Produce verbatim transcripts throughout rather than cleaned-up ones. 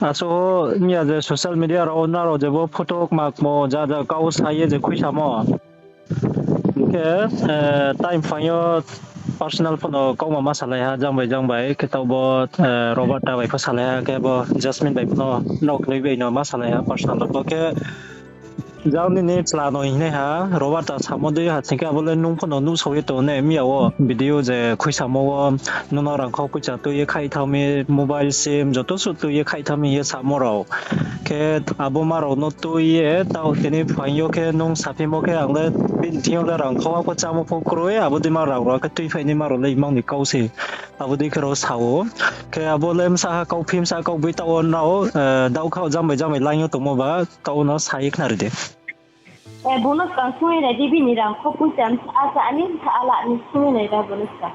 Aso miya je social media rao nrao je bo photo kma kmo ja ja kau sa ye je khuisamo. Hing khe, time phaing yo personal pho no kauma ma salai ha, jang bai jang bai, khe taoh bo, Roberta bai pho salai ha, khe bo Jasmine bai pho no nrao knoi bai no ma salai ha personal wo. Bo khe jang nini chla no hingnai ha, Roberta samo dei ha sing khe abo le nung pho no nuhsao ye tong ne miya wo video je khuisamo wo, nung no rangkhau poicha tui ye khaih thanng mi, mobile sim joto suh tui ye khaih thanng mi hing ye samo rao. Khe abo ma rao no tui ye, taoh tini phaing yo khe nung saphimo khe ang le bini thing yo le rangkhau ha pho chámo pho kroi, abo dei ma rao rao khe tuiphai nai ma rao le imang ni kau se. Abo dei khe rao sa ou. Khe abo le bsa ha kauphi bsa kauboi taoh wo nrao, daohkhaoh jang bai jang bai line yo tongmo ba, taoh wo no sa ye khnari di. Bung no skang sung ye nai di, bini rangkhau poicha, asa ani sa ala ni sung ye nai da bung no skang.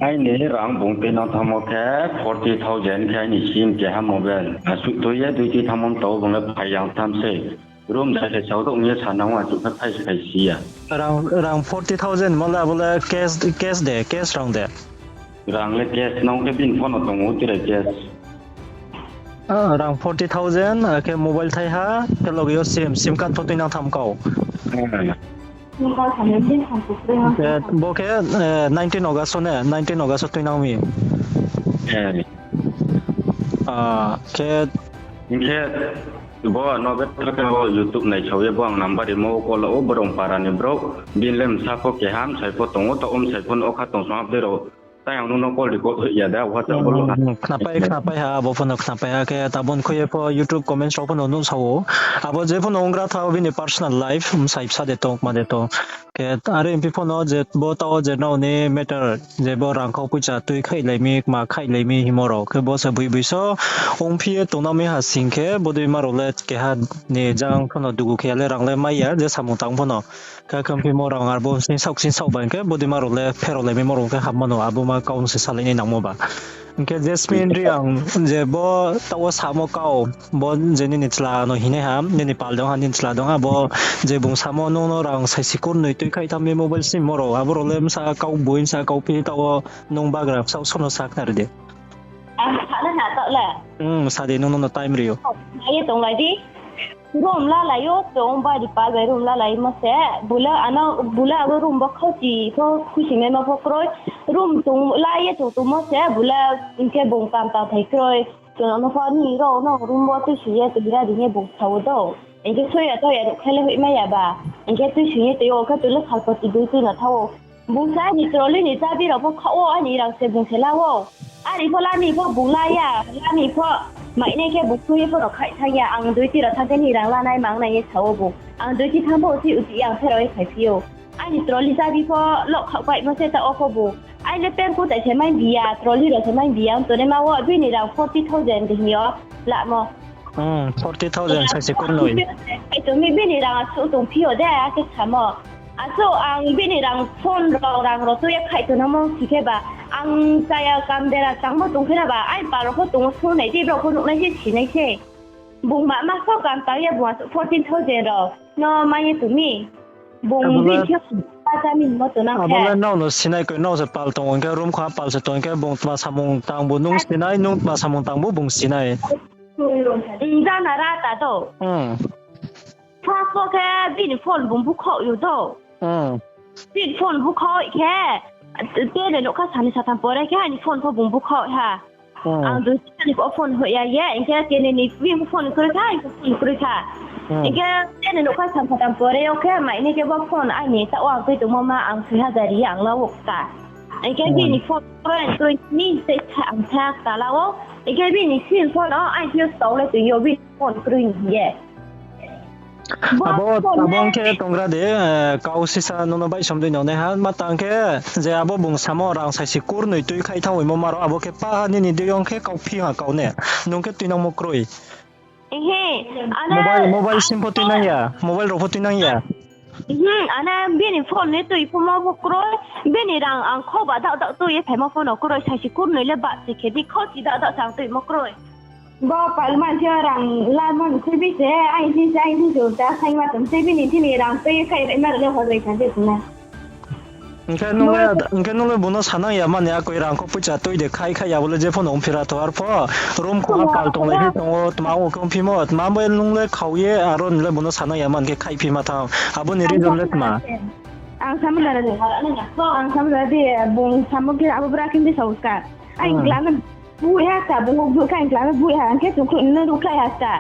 Aini rang bung tuinang thanngmo khe forty thousand khe aini sim keha mobile. Asuh tui ye duty thanngmo mtao bung le phai yang tham sei. Room sai se sao dong ye sa nang ou, asuh khe phai se phai si ya. Rang, rang forty thousand mo le abo le cash, cash de, cash rang de. Rang le cash nang khe bini phone no tong ou, tire cash. Rang forty thousand, akhe mobile thaiha, khe loge yo sim, sim card pho tuinang tham kau. Khe bo khe, nineteen August o ne, nineteen August o tuinang mi. Khe hing khe bo no be tha khe bo YouTube naisao ye bo ang number rimo wo call la ou, borong para ni brouh. Bini le bsa pho keha, bsai pho tong ou, taoh bsai pho no kha tong song abo dei rao. Tai ang nung no call record hoih ya da, WhatsApp call ha. Khnapai, khnapai ha, abo pho no khnapai ha, khe tabon khui ye pho YouTube comments rao pho no nuhsao ou. Abo je pho no onggra tha bini personal life, bsai bsa de tong, kma de tong. Khe are mphi pho no je bo taoh je nrao ni matter, je bo rangkhau poicha tui khaihlai mi, kma khaihlai mi himo rao. Khe bo se boi boi so ongphi ye tongnang mi ha sing khe, bodei ma rao le keha ni jang pho no dugu khe ya le rang le mai ya, je samung tang pho no. Khe khe mphi mo rang arbo sing saoh sing saoh bai khe bodei ma rao le pherao lai mi mo rao khe hapmo no, abo ma kau se salai nai nangmo ba. Hing khe Jasmine Reang je bo taoh wo samo kau, bo je nini chla no hingnai ha, nini pal dong ha, nini chla dong ha, bo je bung samo nung no rang saisi kurnoi tui khaih thanng mi mobile sim mo rao, abo rao le bsa kau boi bsa kauphi taoh wo nung bagra bsaoh so no sa khnari di. Ang sa nai ha taoh le. Sa di, nung no time ri ou. Nai ye tonglai di. Room lalai ou, chung bai ri pal bai room lalaimo se. Bule ano, bule abo room bo khauchi pho khuisoingnaima pho kroi. Room chung la ye chung tongmo se, bule hing khe bung kam tangthai kroi. Chung no pho ni rao no room wo tuising ye tui ra di hing ye bung sa ou do. Hing khe soi ya tao ya ruhkhlai le hoihmai ya ba. Hing khe tuising ye tui ou khe tui le salpoti dui tui no tha ou. Bung se aini trolley ni chabi rao pho khaoh wo, aini rang se bung se la ou. Aini pho la ni pho bung la ya, la ni pho mainai khe bung tui ye pho rao khaih thanng ya, ang duty rao thanng khe ni rang lanai mang nai ye sa ou bung. Ang duty thanng pho uti uti ang pherao ye phaiphi ou. Aini trolley chabi pho loh khaoh paimo se taoh wo pho bung. Ai le pant kutai se mai bi ya, trolley rao se mai bi ya, ong tongnaima wo bini rang forty thousand de hing yo lamo. Forty thousand saisi kurnoi. Ai tong mi bini rang asuh tongphi yo de, akhe samo. Asuh ang bini rang phone rao, rang rao tui ye khaih tongnangmo si khe ba, ang chaya kam dera changmo tong khe na ba, ai pal rao pho tong ou, sung nai di, brao pho nuhnai se, sinai se. Bung ma ma so kam tang ye bung asuh fourteen thousand rao no mai ye tong mi. Bung bini khe pa cha mi hingmo tong nang khe. Abo le nrao no sinai kroi, nrao se pal tong ou hing khe, room kha pal se tong hing khe, bung tma samung tang bo nung sinai, nung tma samung tang bo bung sinai. Jana ra ta do. First wo khe bini phone bung bukhaoh yo do. Bini phone bukhaoh khe, tene nougkha sani satham pore khe aini phone pho bung bukhaoh ha. Ang dui tini pho phone hoih ya ye, hing khe tene ni bini phone kroi kha, aini phone kroi kha. Hing khe tene nougkha sani satham pore yo khe, mainai khe bo phone aini taoh wo ang tui tongmo ma ang soi hajar ri ye ang la ou kta. Hing khe bini phone kroi, kroi ni tei ang tha kta la ou. Hing khe bini sim phone no aini thing yo stao le tui yo bini phone kroi ni hing ye. Abo, abo ong khe tongra de, kau sisa nung no baihsom dei no nai ha, ma tang khe je abo bung samo rang saisi kurnoi tui khaih thanng oimo ma rao, abo khe pa ha nini dei ong khe kau phi ha kau ne, nung khe tuinangmo kroi. Mobile, mobile sim pho tuinang ya, mobile rao pho tuinang ya. Ana bini phone ni tui pho ma pho kroi, bini rang ang khau ba daoh daoh tui ye phaimo pho no kroi, saisi kurnoi le bahchi khe di khauchi daoh daoh se ang tuimo kroi. Bo palma se rang lamo ni khuibi se, aini se, aini se, ta saingma tong se, bini thini rang tui ye khaih raima rao le hor bai sa se tong na. Hing khe nung le, hing khe nung le bung no sanang ya mani, akoi rang kho poicha tui de khai khai ya bo le je pho no ongphi ra tho, arpho room kho ha pal tonglai phi tong ou, tma ong khe ongphimo, tma bai nung le khau ye, aro ni le bung no sanang ya mani khe khaihphi ma thanng. Abo ni reason le tma? Ang samo jara de. Ang samo jara de, bung samo khe abo bra khe di sao ska. Ai, hmm, kla na bui ha ska, bung bui kha, ang kla na bui ha, ang khe chung khe no ruhkhlai ha ska.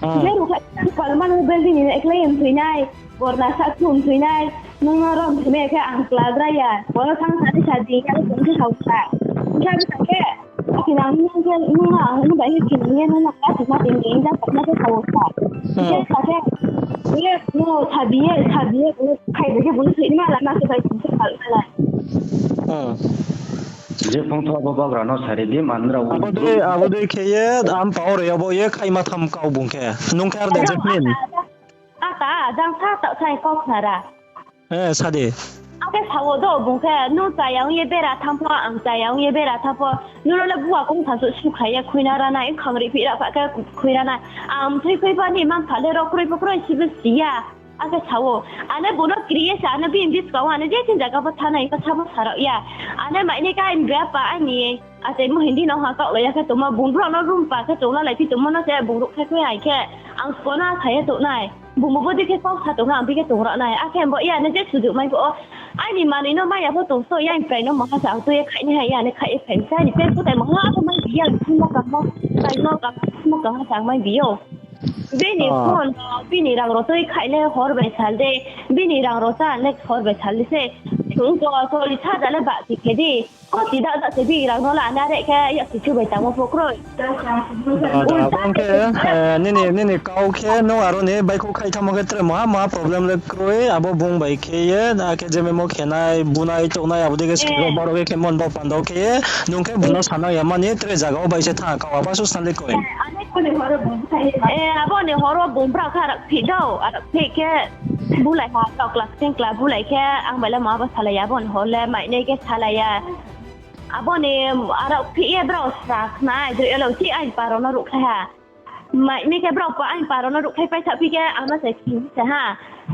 Hmm. Khe ruhkhlai, pal ma no building ni ekla em thoi nai, borna sa thum thoi nai, nung no rom thoi nai khe ang kla gra ya. Borna sang sa di sa di, khe chung khe sao ska. Khe abo sa khe, Aki nang nung khe, nung no ang nung bai khe kini ye nung no kla thik ma ting ting ja kok na khe sao ska. Hmm. Khe sa khe, ye, no, sa di ye, sa di ye, bung khai bai khe bung thik ma la ma khe bai khe kal ma la. Hmm. Je phong tho abo bagra no sari di man rao. Abo dei, abo dei khe ye, am pao re abo ye khai ma tham kau bung khe. Nung khe ar de Jasmine. Ata, jang sa ta sai kau khna ra. Eh, sa di. Ake sao do bung khe, nung chaya ong ye bera tham pho, ang chaya ong ye bera tham pho. Nung no le bua kong tha su su kha ye khui na ra nai, khang ri phi ra pha khe khui ra nai. Ang thoi khui pha ni man pha le ro kroi pho kroi si bo si ya. Ake sao. Ane bung no kri ye sa, ane bini buskang wo, ane je tin zaga pho thanng nai, kasa pho sa rao ya. Ane mai ni ka ang bra pa ani, ate mo Hindi no ha kau lai ya khe tongma, bung brouh no room pa khe tong la lai phi tongmo no se bung ruh khe khui hai khe, ang sko no sa ye tong nai. Bung bo bodei khe kau sa tong nai, ang bi khe tong ra nai. Akhe bo ya ne je sujuh mai bo o. Aini manoi no mai ya pho tong so, ya ni prai no maha sa ang tui ye khai ni hai ya ne khai ye phai sa ni pe putai maha pho mai bi ya, simo kamo, tai no kamo, simo kamo sa ang mai bi yo. Bini phone, bini rang ro tui khai le hor bai sal de, bini rang ro ta le hor bai sal de se. Sung ko so li sa da le ba ti khe di. Ko ti da da se bini rang no la na re khe ya si chu bai tamo pho kroi. Da, da, bung khe, eh, nini, nini kau khe, nung aro ni baihkhouh khai thamo khe tre maha, maha problem le kroi, abo bung bai khe ye, akhe je memo khenai, bunai, tongnai, abo dei khe skang baro khe khe mon bo pandao khe ye, nung khe bung no sanang ya mani, tre zaga wo bai se thanng kau, abo su sa le koi. Eh, abo ni hor wo bung bra kha rak phi dao, arak phi khe bulai ha, kau kla sing kla bulai khe, ang bai le ma abo salai ya, abo ni hor le mai nai khe salai ya. Abo ni arak phi ye brao sa khna, dri alo si aini paro no ruhkhlai ha. Mai ni khe brao pa aini paro no ruhkhlai pai sa phi khe, ang no se khin se ha.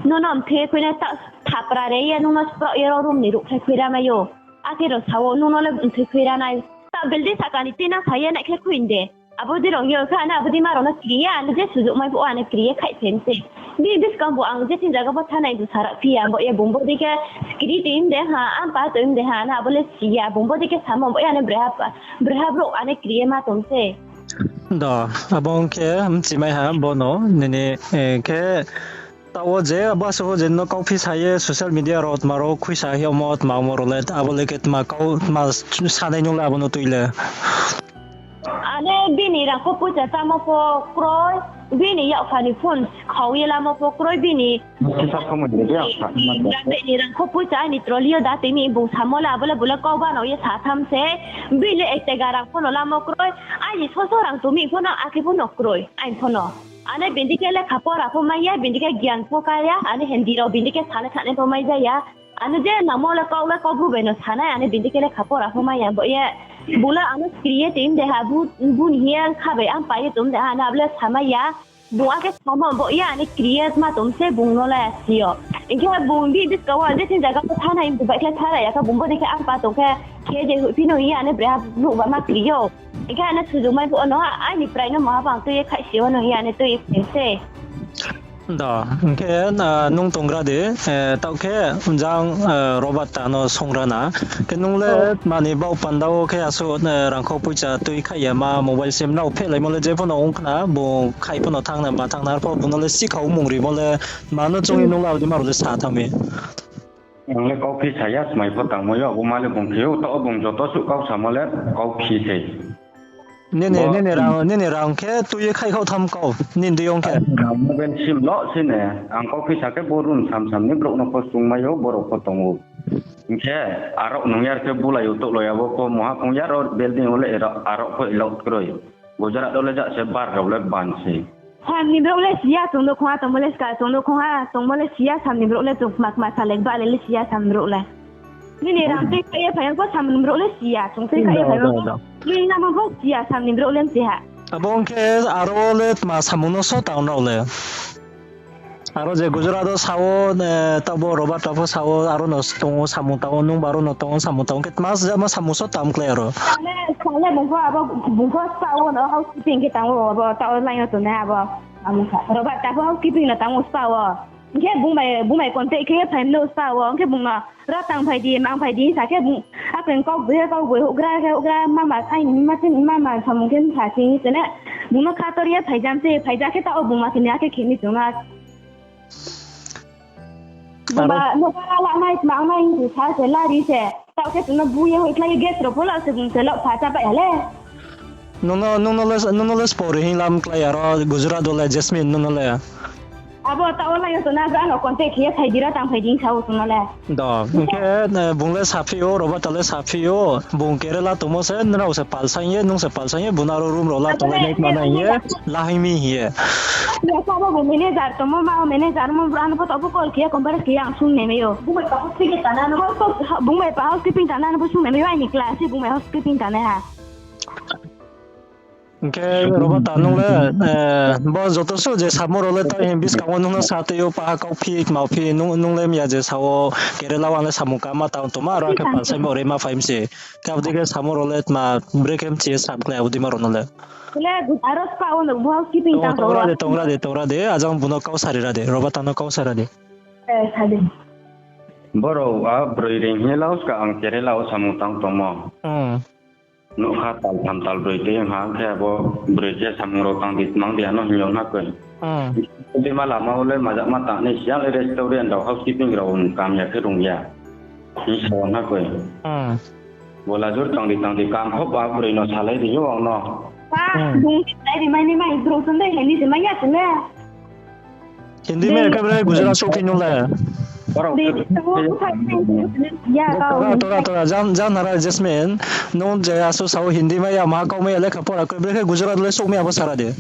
Nung no mthe khui nai ta thapra re ye, nung no spraoh ye ro room ni ruhkhlai khui ra mai ou. Akhe ro sao, nung no le mthe khui ra nai. Ta building saka ni tina sa ye nai khe khui de. Abo dei rao yo kha, ane abo dei ma rao no kri ye, ane je sujuh mai bo, ane kri ye khai se mse. Bini buskang bo ang je tin zaga pho thanng nai bung sa ra phi ya, bo ye bung bo dei khe kri toi mde ha, ang pa toi mde ha, ane abo le si ya, bung bo dei khe samo bo ye, ane breha pa, breha brouh ane kri ye ma tong se. Do, abo ong khe mchi mai ha, bo no, nini, eh, khe, Taoh wo je, abo asuh wo je no kauphi sa ye social media rao tma rao khuisa hi omo tma omo rao le, abo le khe tma kau, tma sanai nung le abo no tui le. Ane bini rang kho poicha chámo pho kroi, bini yakpha ni phone khau ye lamo pho kroi, bini Kisa khamui de ya, sa ma de. Bini rang kho poicha aini trolley yo da tini bung samo le abo le bung le kau ba no ye sa tham se, bini le ek tega rang pho no lamo kroi, aini soso rang tongmi pho no akhe pho no kroi, aini pho no. Ane bini khe lekha pora pho mai ya, bini khe gyan pho ka ya, ane Hindi rao bini khe sa le khanai pho mai ja ya. Ane je namo le kau le kau bru bai no sanai, ane bini khe lekha pora pho mai ya, bo ye. Bung le ano kri ye tong de ha, bu, bu ni hing ye kha bai ang pai ye tong de ha, na ble sa mai ya. Bung akhe samo bo ye, ane kri ye ma tong se bung no le si yo. Hing khe bung bini buskang wo je tin zaga pho thanai, bung bai khe thanai ya khe, bung bo dei khe ang pa tong khe, khe je hoihphi no hing ye, ane breha brouh ba ma kri yo. Hing khe ane sujuh mai bo no, aini prai no maha bang tui ye khai si wo no hing ye ane tui ye phai se. Da, hing khe, ah, nung tonggra de, eh, taoh khe, jang, eh, Robert ta no songra na. Khe nung le, mani baoh panda wo khe asuh, eh, rang kho poicha tui khai ya ma mobile sim rao phehlaimo le je pho no ong khna, bung khai pho no thanng na ma thanng na, arpho bung no le si kha mung rimo le, ma no chung ye nung le abo dei ma rao le sa thanng mi. Ang le kauphi sa ya, smai pho tangmo yo, abo ma le bung khe ou, taoh bung joto suh kau samo le kauphi se. Nini, nini rang, nini rang khe tui ye khai khaoh tham kau, nini dei ong khe. Mobile sim lo sini, ang kauphi sa khe bo room sam sam ni brouh no pho sung mai ou, borao pho tong ou. Hing khe, arao nung yar khe bulai ou touhlai abo pho, maha phung yar o building wo le arao pho allow kroi. Gujarat wo le ja se bar rao le ban se. Sam ni brouh le si ya, chung no khongha tongmo le ska, chung no khongha tongmo le si ya, sam ni brouh le chung kma kma salai ba le le si ya, sam ni brouh le. Nini rang tui khai ye phai ya pho, sam ni brouh le si ya, chung tui khai ye phai ya pho. Nini namo pho si ya, sam ni brouh le mchi ha. Abo ong khe aro le tma samung no so tang rao le. Aro je Gujarat o sao, eh, tabo Robert ta pho sao, aro no tong o samung tang o, nung ba aro no tong o samung tang o, khe tma jama samung so tam klái aro. Sale, sale bung pho abo, bung pho sao no housekeeping khe tang o, abo tao line o tongnai abo. Amo sa, Robert ta pho housekeeping no tang o sao. Hingkhe bung bai, bung bai contact khe phai mano sao. Hingkhe bung no, ro tang phai di, mang phai di, sa khe bung, akeng kau boi, kau boi, houhgra khe houhgra, mama sai ni, ma sai ni, mama samung khe sa sing sene, bung no khator ye phaijam se, phaija khe tao bung ma khe ni, akhe khe ni chung na. Bung ba, no bara la nai, mang nai, hing sa se, lari se, tao khe chung no bu ye hoi khlai gas ro phola se bung se lok pha cha bai ha le. Nung no, nung no le, nung no le spori hing lam klái aro Gujarat o le Jasmine nung no le. Abo tao line o tongnai abo ano contact khe ye phai di ra tang phai di sao chung no le. Do, hingkhe, eh, bung le saphi o, Robert ta le saphi o, bung Kerala tongmo se, nrao se palsang ye, nung se palsang ye, bung aro room ro la tonglai nai kma nai ye, lahing mi hing ye. Ya sabo bung manager tongmo ma, manager mo bro ano photo pho call khe ye, conference khe ye ang sung nai mai o. Bung bai pa housekeeping tana no, bung bai pa housekeeping tana no pho sung nai mai o, aini class se bung bai housekeeping tana ha. Hingkhe Robert ta nung le, eh, bo joto suh je samo rao le tao hing buskang wo nung no sa tui ou, paha kauphi, kmauphi, nung, nung le miya je sao, Kerala wo ang le samung kama tang tongma, aro ang khe palsai bo rema phai mi se. Khe abo dei khe samo rao le tma, brekhe mchi ye sam klái abo dei ma rao no le. Le, aro ska wo no bo housekeeping tang tongra de, tongra de, tongra de, ajang bung no kau sari ra de, Robert ta no kau sari ra de. Eh, sa de. Borok a broi reing hing ye lau ska ang Kerala wo samung tang tongmo. Hmm. Nokha tal tham tal broi tei wngkha, hingkhe abo broi khe samung rok tang di, tmang di ano hing yong ha koi. Hmm. Bima lama o le majak ma tang nai siya le restaurant rok housekeeping rok wng kam ya khe rung ya. Hing sa wng ha koi. Hmm. Bola jor tang di tang di kam khop a broi no salai di yo ang no. Pa, hmm, bung salai di mai ni mai bro sundai hai ni se mai ya se le. Hindi mai khe bre Gujarat souh phi nung le. Tora, tora, tora, jan, jan nara Jasmine, nung je aso sao Hindi mai ya, ma kau mai ya lekha pora khe bre khe Gujarat le souh mai ya bo sara de.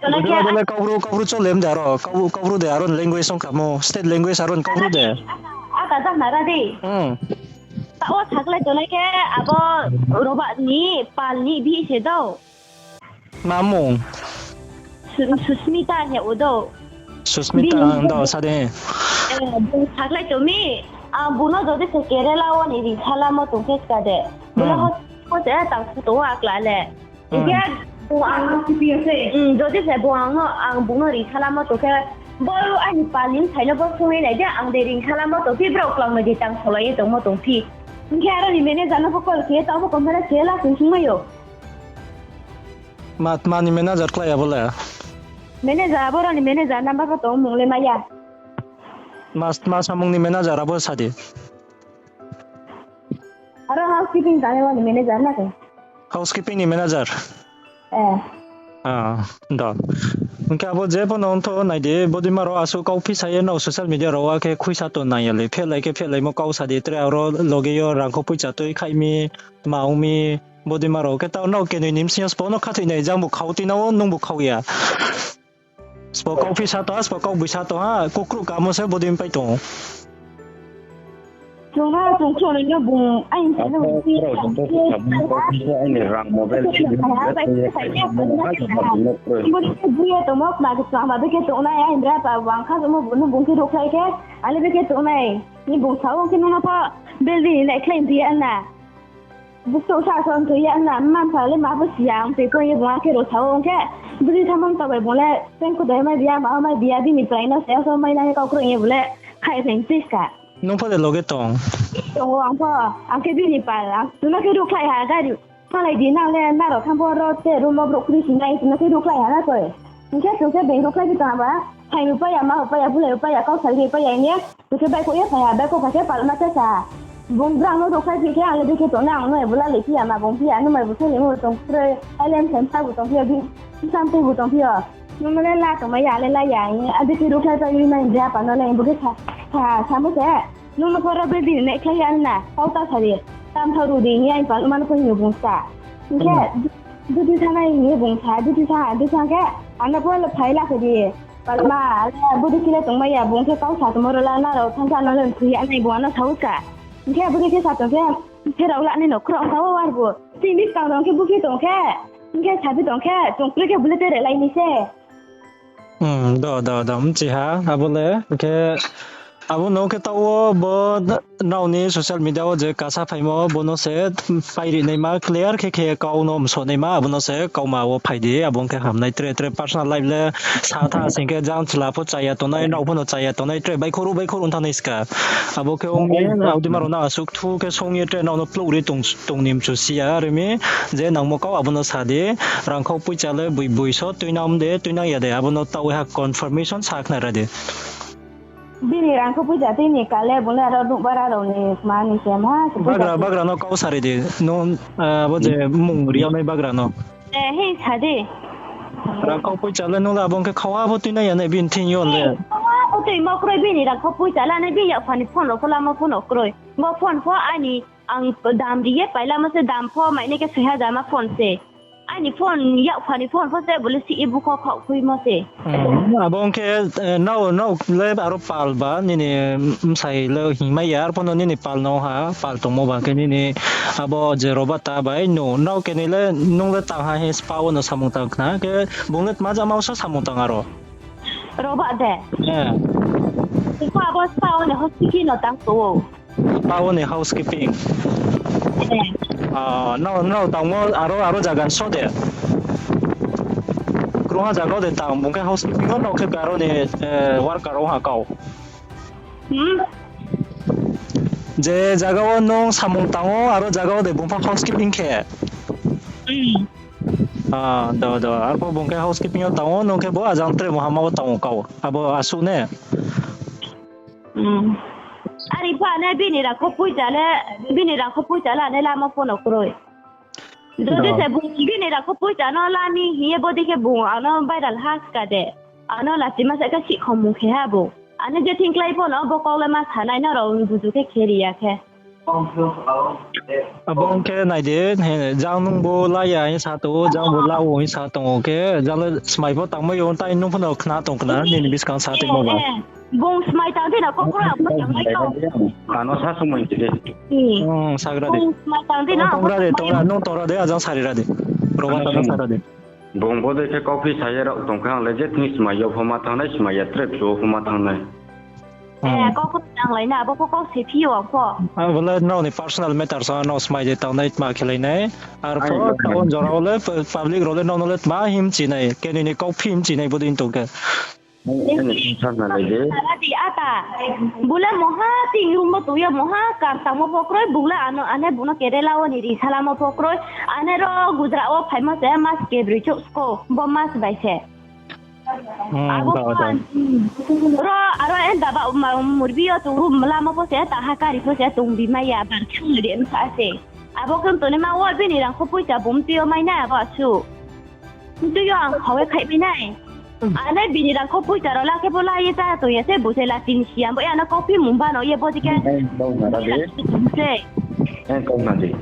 Gujarat le Kaubru, Kaubru cholem de aro, Kau-, Kaubru de aro language song kamo, state language aro Kaubru de. Ata jan nara de. Hmm. Tao sakle tonai khe abo Robert ni pal ni bihih se dou. Ma mung? Su-, Susmita hing ou dou. Susmita, ang dou, sa de. Eh, bung sakhlai tong mi, ang bung no jodi se Kerala wo ni ri salamo tong khe ska de. Bung no hmm, hospital se tang su tong ou akla le. Hmm. Hingkhe bung ang, hmm, jodi se bung ang no, ang bung no ri salamo tong khe, bo aini pal ni bsai no bo sung nai de, ang de ri salamo tong phi brao klang nai de tang solai ye tongmo tong phi. Hingkhe aro ni manager no bo call khe, tao bo company se la sung sung mai ou. Ma, tma ni manager klái abo le? Manager, abo rao ni manager number pho tong mung le mai ya. Ma, tma samung ni manager abo sa di. Aro housekeeping tang ni manager na khe. Housekeeping ni manager? Eh. Ah, da. Hingkhe abo je pho no ongtho nai di, bodei ma rao asuh kau phisa ye no social media rao wo khe khuisa tong nang ya le, phehlai khe phehlaimo kau sa di, tre aro loge yo rang kho poicha tui khai mi, tma ong mi, bodei ma rao khe tao no kenoi ni bsing yo sbo no khathoi nai, jang bo khau tui na wo, nung bo khau ya. Sbo kau phisa tong ha, sbo kau buisa tong ha, kukruh kamo se bodei pai tong ou. Chung ha, chung khe no bung, aini sa no bung. Abo rao joto se sabun kau phisa aini rang mobile se bung khe tong ou, kma khe tong ha, bung khe tong nai, aini bra pa bung kha tongmo bung no bung khe ruhkhlai khe, ale bung khe tong nai. Ni bung sa ou khe nung no pho building ni naikhlai phi ya na. Buktouh sa son thoi ya na, mma mpha le ma bo siya, ang tei kong ye bung akhe rao sa ou, ong khe bri samung tao bai bung le, teng kudai mai biya, ma mai biya, bini prai no se, so mai nai kau kroi ye bung le, khai phai tis ka. Nung pho de loge tong? Tong ou, ang pho, ang khe bini pal, ang tuna khe ruhkhlai ha, gari, malai di nang le, nrao thang pho ro, te room o brouh kri sinai, tuna khe ruhkhlai ha na koi. Hing khe chung khe beng ruhkhlai phi tong ba, phai ruhpai ya, ma ruhpai ya, bulai ruhpai ya, kau sari ruhpai ya, hing ye, Khe baihkhouh ye phai ha, baihkhouh phai khe palma tei sa ha. Bung brang no ruhkhlai phi khe, ang le bikhe tongnai, ang no ebo lalai phi ya, ma bung phi ya, nung mai bo song ni mo tong kroi, ai le msem sa bo tong phi yo, bi, sam tei bo tong phi yo. Nung no le la tongmai ya, le la ya, a bikhe ruhkhlai pai ri mai, je apa no le, bo khe sa, sa, samo se. Nung no poro bedi ne khlai ya na, kau ta sa di, tam thau ru di, ni ai palma no pho hing bung sa. Hing khe, duty sa nai hing bung sa, duty sa, duty sa khe, ano pho le phai la khe di. Palma, ale, budi kile tongmai ya, bung khe kau sa tongmo rwla, nrao thansa no le thwi ya nai, bung ano sa uska. Hing khe budi khe sa tong khe, pherao la nai no khro ongkha o ar bo. Tini skang rong khe bukhi tong khe, hing khe sabi tong khe, chung kri khe bule tere lai ni se. Hmm, do, do, do, mchi ha, abo le, khe, abo no khe taoh wo bo nrao ni social media wo je kasa phaimo, bo no se pairi naima clear khe khe kau no mso naima, abo no se kauma wo phai di, abo khe hamnai tre, tre personal life le sa tha sing khe jang chla pho chaya tongnai, nrao pho no chaya tongnai, tre baikhoru, baikhoru ong thangnai ska. Abo khe ong ye, audima rao no asuh thu khe song ye tre nrao no plouh ri tong, tong ni mchu si ya, are mi, je nangmo kau abo no sa di, rangkhau poicha le boi boi so, tuinang de, tuinang ya de, abo no taoh ha confirmation sa khna ra di. Bini rangkhau poicha tini kale bung le aro nuh bara rao ni kma ni se ma se poicha Bagra, bagra no kau sari di. No, ah, abo je mung ri yag nai bagra no. Eh, hei sa di. Rangkhau poicha le nung le abo khe khawa bo tuinai ya nai bini thing yo le. Khawa bo tuimo kroi bini rangkhau poicha la nai bini yakpha ni phone rao pho lamo phone rao kroi. Bo phone pho aini ang dam ri ye pailamo se dam pho mai nai khe soi hajar ma phone se. Aini phone, yakpha ni phone pho se bole si ibu kho khaoh khuimo se. Hmm, abo ong khe, eh, nrao, nrao le aro pal ba, nini bsai le hingmai ya, arphuh no nini pal no ha, pal tongmo ba khe nini abo je Robata bai, no, nrao keni le, nung le tang ha he spa wo no samung tang khna, khe bung le tma jama wo so samung tang aro. Roba de. Eh. Iko abo spa wo ni housekeeping no tang to ou. Spa wo ni housekeeping. Eh. Ah, nrao, nrao tangmo aro, aro zaga ni so de. Krungha zaga de tang, bung khe housekeeping no, nrao khe aro ni, eh, worker ong ha kau. Hmm? Je zaga wo nung samung tang ou, aro zaga wo de bung pha housekeeping khe. Hmm. Ah, do, do. Arphuh bung khe housekeeping yo tang ou, nung khe bo ajang tre muhama wo tang ou kau. Abo asuh ne? Hmm. Are pha ne bini rangkhau poicha le, bini rangkhau poicha la ne lamo phone rao kroi. Jodi se bung bini rangkhau poicha no la ni hing ye bodei khe bung ano viral ha ska de. Ano lachima se khe sihkhomung khe ha bung. Ano je thingklái pho no bo kau le ma sa nai nrao buzu khe kheri ya khe. Abo ong khe nai di, he, jang nung bo la ya hing sa tong ou, jang bo la ou hing sa tong ou khe, jang le smai pho tangmai ou, tai nung pho no khna tong khna, nini buskang sa tongmo ba. Eh, eh. Bung smai tang di na, kokro ang pho tangmai tong. Ano sa sumai di. Hmm. Hmm, sagra di. Bung smai tang di na, tongra di, tongra, nung tongra di, ajang sari ra di. Roba tang sara di. Bung bodei khe kauphi sa ye rao tong khe ang le je thing smai yo pho ma thanng nai, smai ya tre psu wo pho ma thanng nai. Eh, kau pho tang lai na, abo pho kau se phi yo ang pho. Abo le nrao ni personal matter sa, nrao smai de tang nai, tma khe lai nai. Arphuh taoh jora wo le pu-, public rao le nrao no le tma himchi nai, keni ni kauphi himchi nai bodei tong khe. Ani sung sa na lai de. Sara di ata. Bo le moha ting room bo tong yo, moha kam tangmo pho kroi, bung le ano, ane bung no Kerala wo ni ri salamo pho kroi, ane ro Gujarat wo phaimo se mas kebroi chouh sko, bo mas bai se. Hmm, abo tao, tao. Ro, aro enda ba, ma, murbi yo tong room lamo pho se, ta ha kari pho se, tong bi mai ya, bar khang de msa se. Abo khe tongnaima wo bini rangkhau poicha bung tui yo mai nai abo asuh. Tui yo ang khau ye khaih mai nai. Ane bini rangkhau poicha rao la khe bo la ye ta tong ya se, bo se la tin si ang bo ya no kauphi mung ba no ye bodei khe. Ang kau na de. Ang kau na de.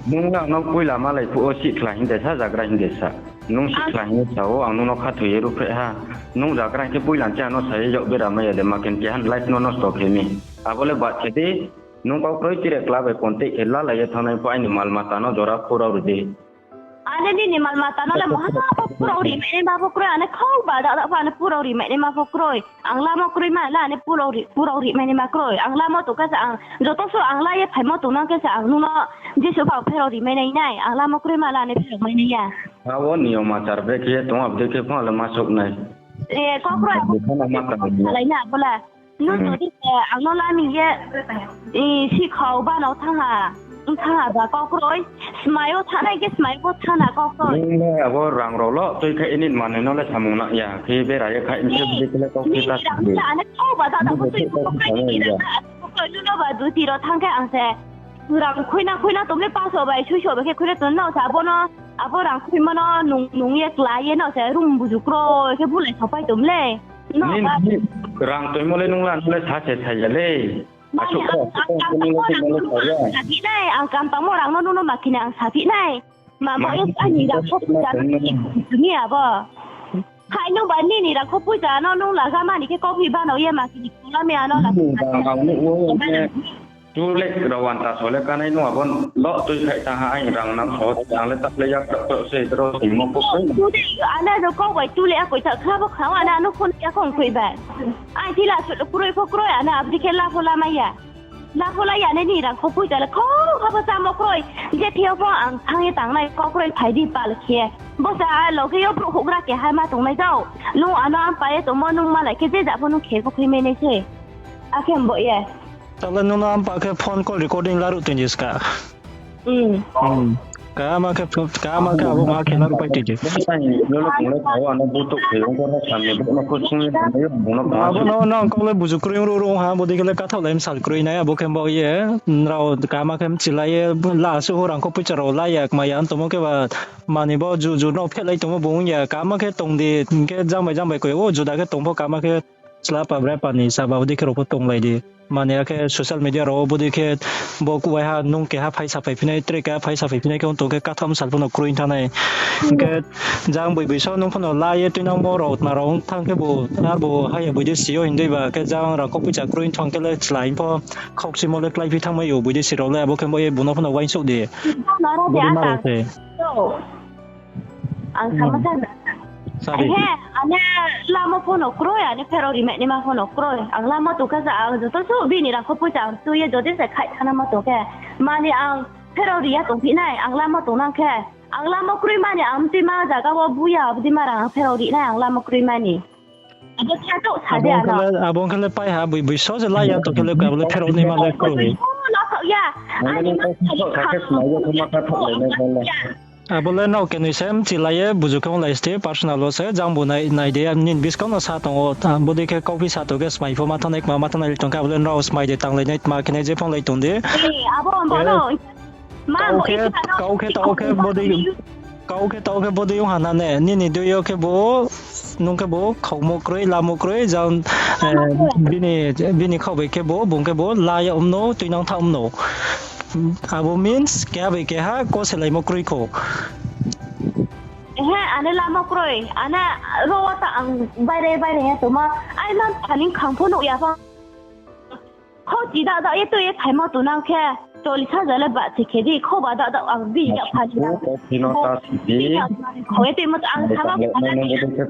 Nung le ang no poila malai phuh wo sihkhla hing de sa, jagra hing de sa. Nung sihkhla hing ye sa ou, ang nung no khathoi ye ruhphreh ha. Nung jagra hing khe poila ni che ang no sa ye yak bera mai ya de, ma khe keha ni life no nosto khe mi. Abo le bad khe di, nung kau kroi tire kla bai contact khe lalai ye thanngnai pho aini mal mata no jora phurao ri di. Ane nini mal mata no le moha pho purao ri mai naima pho kroi, ane khau ba da da pho ane purao ri mai naima pho kroi. Ang lamo kroi ma la ane purao ri, purao ri mai naima kroi. Ang lamo tong khe se ang, joto suh ang la ye phaimo tong nang khe se ang nung no jesuh pha pherao ri mai nai nai. Ang lamo kroi ma la ane pherao mai nai ya. Abo niyom achar brekhe ye tong, abo dei khe pho le ma souh nai. E, kau kroi abo salai na abo le. Nung jodi se ang no la ni ye, e, sikhau ba no thanng ha, thanng ha ba kau kroi, smai yo thanng nai khe smai yo thanng na kau kroi. Nung le abo rang rao lo, tui khe ini manoi no le samung nang ya, khe bera ye kha, nse bidi khe le kau khe ta. Rang sa ane kau ba da da bo tui khe kau khe ni rang sa, kau kroi nung no ba duty rao thanng khe ang se. Rang khuina khuina tong le paso bai, soiso bai khe khuina tong no sa, abo no, abo rang khuima no nung, nung ye kla ye no se, room buzu kroi khe bulai sapai tong le. Ni, ni rang toimo le nung la, nung le sa se sa ya le. Mani ang, ang kam tangmo rang no nung no ma khe ni ang saphi nai. Ma, ma, ani rang kho puja no ni abo. Khai nung ba nini rang kho puja no nung laga mani khe kauphi ba no ye ma khe ni khula me ano la. Two lakh rao anta so le kanai nung abo lo tui phai tang ha, aing rang nang so, ang le ta le yak tak tak se, ro singmo ko. Two lakh, ana ro kau bai two lakh akoi ta khna bo khna, ana ano phone ya kong koi bai. Ai tila su kroi pho kroi, ana abdi khe la pho la mai ya. La pho la ya ne ni rang kho pui ta le kho ha bo samo kroi. Je thio pho ang thang ye tang nai kau kroi phai di pal khe. Bo sa lo khe yo brouh houhgra keha ma tong nai jao. Nung ano ampa ye tongmo nung malai khe je ja pho nung khe pho khui mai nai se. Akhe bo ye. Tale nung no ampa khe phone call recording laruh tong di ska. Hmm. Hmm. Kama khe, kama khe abo ma khe laruh pai tong di. Lolo kong le tao ano butuh khe ongko no samni bo no ko sung ye tong yo bo no ba. Abo no nang kau le buju kroi ru ru ha, bo dei khe le kathaoh lai msal kroi nai, abo khe bo ye, nrao kama khe mchilai ye, la su ho rang kho poicha rao la ya, kma ya, ntomo khe ba, mani bo ju, ju no phelai tongmo bo ong ya, kama khe tong di, khe jang bai, jang bai koi, o juda khe tong pho kama khe, Chla pa bra pa ni saba bodei khe rao pho tonglai di. Mani akhe social media rao bodei khe bo kuwai ha nung keha phaisa phai phinai, tre keha phaisa phai phinai khe ong tong khe katham sal pho no kroi thanng nai. Hing khe jang boi boi so nung pho no la ye tuinangmo rao tma rao ong thanng khe bo, arbo haya boi de si yo hing dei ba khe jang rang kho poicha kroi thanng khe le chla hing pho khaukchimo le klái phi thanng mai ou boi de si rao le abo khe bo ye bung no pho no uaingsouh di. Bodei ma rao se. Ang sama sa na. Sari. He, ane lamo pho no kroi, ane pherao ri mai naima pho no kroi. Ang lamo tong kha sa, ang joto suh bini rang kho poicha ang tui ye jodi se khai thana ma tong khe. Mani ang pherao ri ya tong phi nai, ang lamo tong nang khe. Ang lamo kroi mani ang tui ma zaga wo bu ya, abdi ma rang ang pherao ri nai, ang lamo kroi mani. Abo khe to sa de ano. Abo khe le pai ha, boi boi so je la ya tong khe le ka, abo le pherao naima le kroi. Abo no kau ya. Ani ma sa khe smai yo khe ma ka thok le nai le. Abo le nrao kenoi se mchilai ye buju khe onglai ste personal wo se jang bo nai, nai de, nini buskang no sa tong ou, bodei khe kauphi sa tong khe smai pho ma thanng nai, kma ma thanng nai le tong khe, abo le nrao smai de tanglai nai, tma khe nai je phone lai tong di. Abo bo no. Kau khe, kau khe tao khe bodei, kau khe tao khe bodei ong ha na ne, nini dui yo khe bo, nung khe bo khaumo kroi, lamo kroi, jang, bini, bini khaoh bai khe bo, bung khe bo la ya om no, tuinang tha om no. Abo means keha bai keha koselaimo kroi kho. He, ane lamo kroi, ane ro wo ta ang baire baire ya tongma, ai ma phaning khang pho nuh ya pho. Khauchi dada ye tui ye phaimo tong nang khe, chollish hajar le bahchi khe di, khauba dada ang bini ya phani nang. Khau ye tuimo ang sama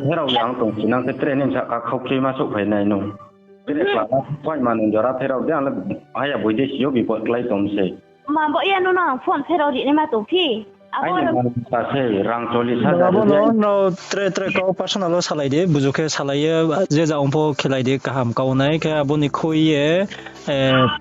pherao ya ang tong si nang khe tre nini sahka khaukroi ma souhphai nai nung. Tre kla ma phai ma nung jora pherao de ang le haya boi de si yo bipot klái tong se. Ma bo ye nung no ang phone pherao ri naima tong phi. Abo no tre tre kau personal wo salai di, buju khe salai ye, je ja ong pho khelai di, kaham kau nai khe abo ni khui ye,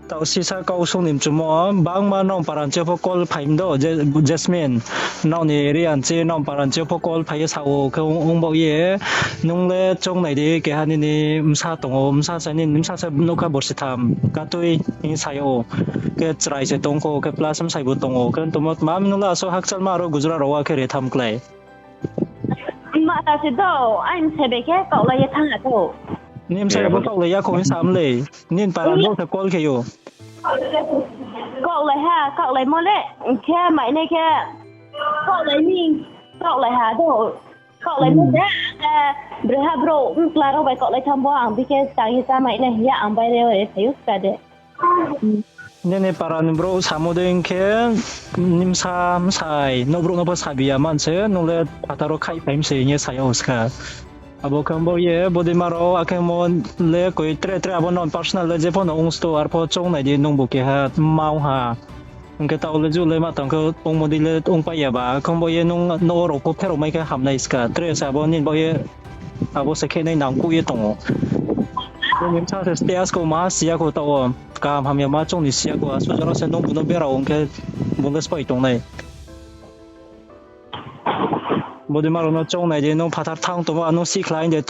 tao sisa kau sung ni mchumo, bangma nrao paranchi yo pho call phai mdo, Jasmine, nrao ni area nchi nrao paranchi yo pho call phai ye sa o khe ong baoh ye, nung le choungnai di, keha nini bsa tong ou, bsa sa nini bsa sa nuhkha borsi tham, katui hing sa ou, khe chrai se tong kho, khe plus bsai bo tong ou, khe tongmo tma nung le asuh hakchalma aro Gujarat rao wa khe re tham klái. Ma ta se do, aini bsai bai khe kaohlai ye thanng ya kho. Nini bsai bo kaohlai ya kho hing sa mlei. Nini para bo khe call khe ou. Kaohlai ha, kaohlaimo le, khe mai nai khe, kaohlai ni, kaohlai ha do. Kaohlaimo se, khe, broi ha brouh, mkla rao bai kaohlai thanng bo, ang bi khe tang ye chá mai nai hing ye ang baire wo re phai ou ska de. Nini para ni brouh samo dei hing khe, nini bsa bsai, nouh brouh no pho sabi ya man se, nung le phathar wo khaih phai mi se hing ye sa yag ou ska. Abo khe bo ye, bodei ma rao, akhe mo le koi tre tre abo non personal le jepho no ong sto, arpho choungnai di nungbu keha mma ong ha. Hing khe taoh le juh le ma tang khe ongmo dei le ongpai ya ba, khe bo ye nung no rao pho pherao mai khe hamnai ska, tre se abo nini bo ye, abo se khe nai nangkuh ye tong ou. Nini bsa se stay asko ma si ya kho taoh wo, kaham hamya ma choung ni si ya kho, asuh jora se nungbu no berao ong khe bung le sphai tong nai. Bodei ma rao no choungnai di, nung phathar thanng tongmo, nung sihkhla hing de,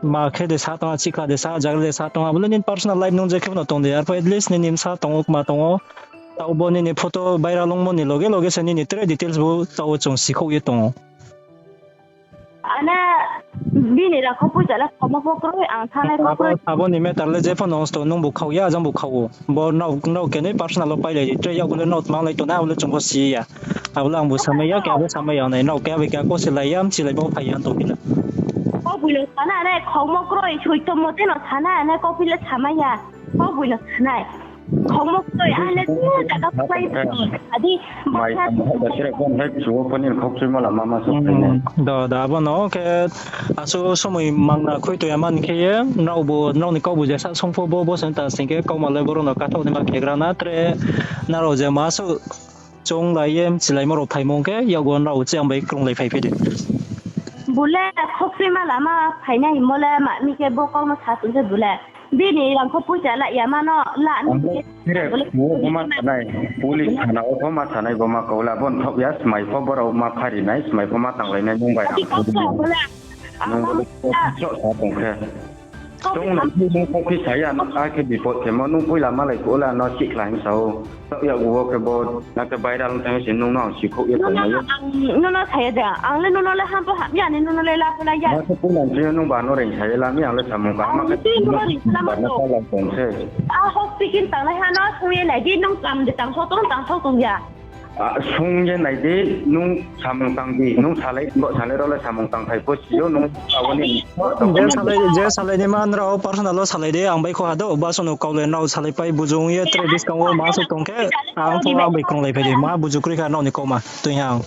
ma khe de sa tong, sihkhla de sa, jagra de sa tong, abo le nini personal life nung je khe no tong di, arpho at least nini bsa tong ou, kma tong ou, taoh bo nini photo viral ongmo ni loge loge se nini tre details bo taoh wo chung sikhouh ye tong ou. Ana, bini rang kho poicha le khamo pho kroi, ang thanai pho kroi. Abo ni matter le jepho no ongsto, nungbu khau ya, jang bu khau ou. Bo nrao, nrao kenoi personal wo pailai di, tre yakgu le nrao tmanglai tongnai, abo le chung pho si ya. Abo le ang bu samai ya, khe abo samai ya nai, nrao khe abo khe kose lai ya, mchilai bo phai ya tong phi na. Kauboi no sanai, ane khaumo kroi, soito mote no sanai, ane kauphi le samai ya. Kauboi no sanai. Khongmo koi, ang le tu jaga khlai. Adi, mai ang ha da sira kon hai chuo poni khokchuimo lama ma so. Do da, abo no khe asu somoi mangna khui toya man khe ye, nrao bo, nrao ni kau bo je sa songpho bo, bo sen ta sing khe kauma le boro no kathok ni ma khegra na tre, nrao je ma su chung lai ye mchilaimo rao phaimung khe, yago nrao chiyang bai krunglai phai phi di. Bule, khokchuima lama phainai himo le, ma mi khe bo kau no sa tong khe bule. Bini rang kho poicha la ya ma no, la ni khe. Bo ma sanai, police thana wo pho ma sanai, bo ma kau la, bo ni thok ya, smai pho borao ma phari nai, smai pho ma tanglai nai, nung bai ang. Nung bo sa tong khe. Chung no nung pho phi saya, nung akhe bipot khemo, nung poila malai kho la no sikhlai hing sa ou. Taoh ya wo khe bo, na khe viral tang se nung no ang sikhouh ye tong nai. Nung no saya de, ang le nung no le ham pho ham ya ni, nung no le la pho la ya. Na khe poila ni nung ba no reing saya la mi, ang le samung ka ma khe. Nung no reing sa ma to. Ba no sa la tong se. A hospital tanglai ha no sung ye nai di, nung kam de tang so tong, tang so tong ya. Sung ye nai di, nung samung tang di, nung salai, bo salai rao le samung tang phai pho si yo, nung abo ni. Je salai, je salai ni ma nrao personal wo salai di, ang bai kho ha do, ba so no kau le nrao salai pai buju ong ye tre buskang wo ma su tong khe, ang pho ang bai krunglai phai di, ma buju kroi kha nrao ni kauma, tui ha ang.